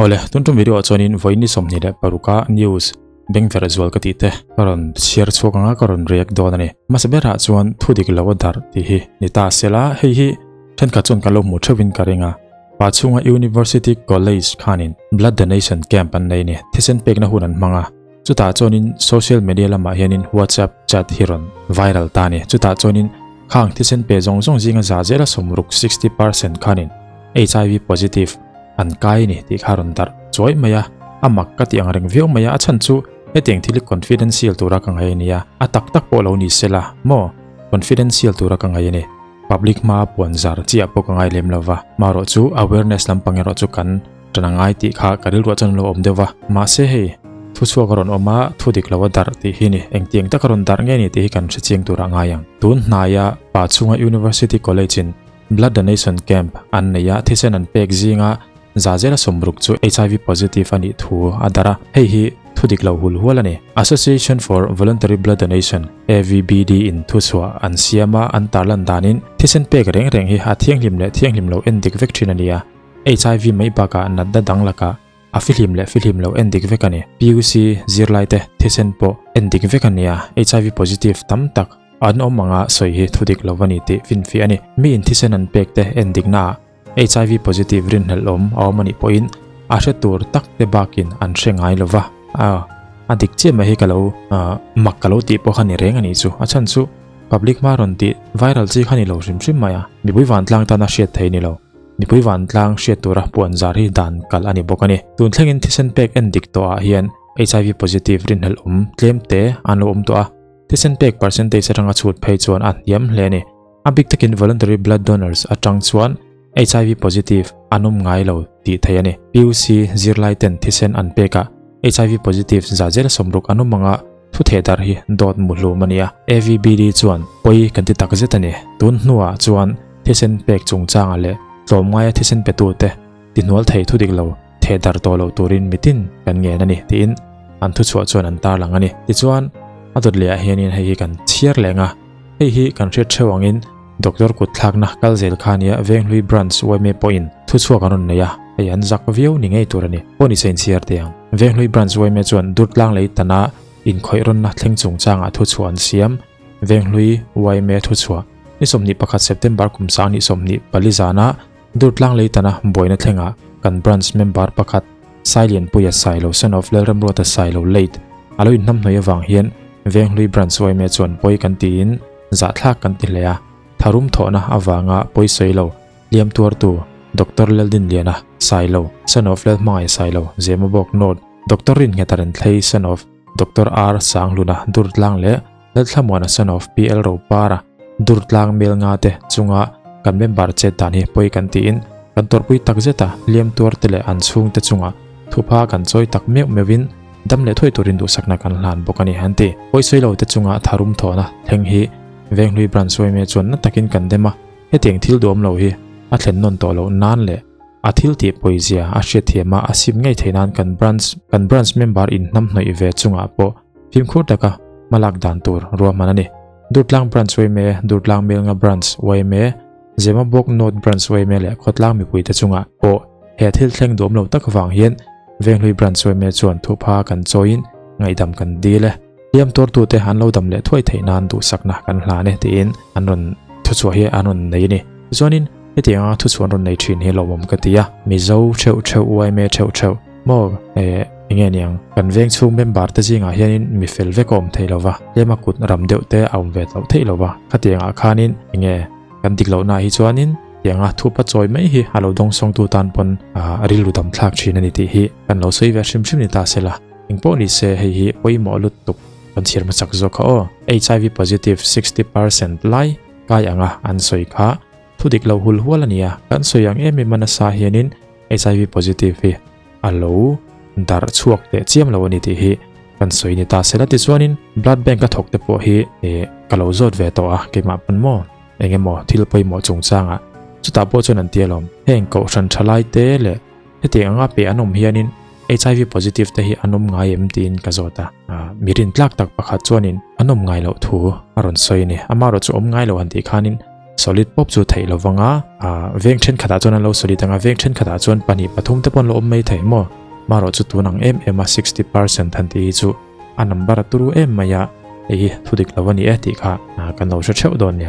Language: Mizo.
Awle, tun tum video ah chuanin vawiin ni 26 a news bengverh zual ka tih te ka rawn chhiar chhuak anga ka rawn react dawn a ni. Hmasa berah chuan thu dik lo a darh tih hi ni ta sela, hei hi thenkhat chuan ka lo hmu theuhin ka ring a. Pa chhunga University College khanin blood donation camp an nei a ni, thisen pekna hun an hmang a. Chutah chuanin social media lamah hianin WhatsApp chat hi rawn viral ta a ni. Chutah chuanin khang thisen pe zawng zawng zinga za zela 60, 60%, khanin HIV positive an kai a ni tih kha a rawn darh chuai mai a. A mak ka tih ang reng viau mai a, a chhan chu hetiang thil hi confidential tura ka ngai a nia, a tak tak pawh lo ni sela maw confidential tura ka ngai a ni. Public hmaa puan zar chiah pawh ka ngai lem lo va, marawh chu awareness lampang erawh chu kan Ṭan a ngai tih kha ka rilruah chuan a lo awm deuh va. Mahse hei, thu chhuak a rawn awm a, thu dik lo a darh tih hi ni. Engtiang tak a rawn darh nge ni tih hi kan hre chiang turah ngai ang. Tun hnaia pa chhunga University College in Blood Donation Camp an nei a, thisen an pek zinga za zela 60 chu HIV positive a nih thu a darh a, hei hi thu dik lo hul hual a ni. Association for Voluntary Blood Donation, AVBD, in thuchhuah an siam a, an tarlan danin thisen pek reng reng hi a thianghlim leh thianghlim lo en dik vek thin a ni a. HIV mai bakah natna dang lakah a fihlim leh fihlim lo en dik vek a ni. PUC zirlaite thisen pawh en dik vek a ni a, HIV positive tam tak an awm anga sawi hi thu dik lo a ni tih finfiah a ni. Mi in thisen an pek te en diknaah HIV positive rinhlelh awm a awm a nih pawhin a hre tur tak te bakin an hre ngai lo va. A dik chiah mai hi ka lo mak ka lo tih pawh kha ni reng a nih chu. A chhan chu public hma rawn tih viral chi kha ni lo hrim hrim mai a, mipui vantlang tana hriat thei ni lo. Mipui vantlang hriat tura puan zar hi dan kalh a ni bawk a ni. Tun thlengin thisen pek en dik tawhah hian HIV positive rinhlelh awm tlem te an lo awm tawh a, thisen pek percentage atanga chhut phei chuan a hniam hle a ni. A bik takin voluntary blood donors atang chuan HIV positive an awm ngai lo tih theih a ni. PUC zirlai ten thisen an pekah HIV positive za zel 60 an awm anga thu theh darh hi dawt muhlum a ni a. AVBD chuan pawi kan ti tak zet a ni. Tun hnuah chuan thisen pek chungchangah leh tlawmngaia thisen petute tihnual thei thu dik lo theh darh tawh loh turin mitin kan ngen a ni tiin an thuchhuah chuan an tarlang a ni. Tichuan, a dawt lehah hianin hei hi kan chhiar leng a, hei hi kan hriat theuh angin Doctor kut thlakna kal zel kha nia Venghlui Branch yma pawhin thuchhuak an rawn nei a, hei an zak viau ni ngei tur a ni. Pawh ni se inchhiar teh ang. Venghlui Branch yma chuan Durtlang lei tana inkhawih rawnna thleng chungchangah thuchhuah an siam. Venghlui yma thuchhuah ni 21 September kum 2024 zana Durtlang lei tana buaina thlengah kan branch member pakhat Sailianpuia Sailo son of Lalramruata Sailo late a lo inhnamhnawih avang hian Venghlui Branch yma chuan pawi kan tiin zahthlak kan ti hle a, tharum thawhna avanga pawi sawi lo hliam tuartu Doctor Laldinliana Sailo son of Lalhmangaih Sailo Zemabawk North Doctor Rinnghet Renthlei son of Doctor R Sanghluna Durtlang leh Lalthlamuana son of PL Ropara Durtlang Melnga te chunga kan member chet dan hi pawi kan tiin kan tawrhpui tak zet a, hliam tuar te leh an chhungte chunga thupha kan chawi tak meuh meuhin dam leh thuai turin duhsakna kan hlan bawk a ni an ti. Pawi sawi lo te chunga tharum thawhna thleng hi Venghlui Branch yma chuan na takin kan dem a, hetiang thil duhawm lo hi a thlen nawn tawh loh nan leh a thil tih pawizia a hriatthiam a a sim ngei theih nan kan branch kan branch member in hnam hnawih ve chungah pawh fimkhur taka hmalak dan tur ruahman a ni. Durtlang Branch yma, Durtlang Melnga Branch yma, Zemabawk North Branch yma leh Khawtlang mipuite chungah pawh he thil thleng duam lo tak vang hian Venghlui Branch yma chuan thupha kan chawiin ngaihdam kan dil e. Hliam tuartute an lo dam leh thuai theih nan duhsakna kan hlan e tiin an rawn thuchhuah hi an rawn nei a ni. Tichuanin hetianga thuchhuah an rawn nei thin hi lawmawm ka ti a, Mizo theuh theuh yma theuh theuh maw eh enge niang kan veng chhung member te zingah hianin mi fel vek a awm thei lova, tlema kut ram deuh te a awm ve tloh theih lova, khatiangah khanin enge kan dik lohna hi chuanin tianga thupa chawi mai hi a lo dawngsawngtu tan pawn rilru dam thlak thin a ni tih hi kan lo sawi ve hrim hrim ni ta sela. Engpawh ni se hei hi pawimawh lut tuk kan chhiar hmasak zawk kha aw. HIV positive 60% lai kai anga an sawi kha thu dik lo hul hual a nia. Kan sawi ang em em a nasa hianin HIV positive hi a lo darh chhuak teh chiam lo a ni tih hi kan sawi ni ta sela. Tichuanin blood bank a thawk te pawh hi ka lo zawt ve tawh a keimah pawn maw eng emaw thil pawimawh chungchangah chutah pawh chuan an ti alawm. Heng kohhran thalai te leh Hetiang anga pe an awm hianin HIV positive te hi an awm ngai em tiin ka zawt a. Mi rintlak tak pakhat chuanin an awm ngai loh thu a rawn sawi a ni. Amaherawhchu awm ngai lo han tih khanin Solid pawp chu theih lo vang a, veng thenkhatah chuan an lo solid ang a, veng thenkhatah chuan pahnih pathum te pawh an lo awm mai thei maw? Marawh chu tun ang em em a 60% han tih hi chu a number a turu em mai a, hei hi thu dik lo a ni e tih kha kan lo hre theuh dawn nia.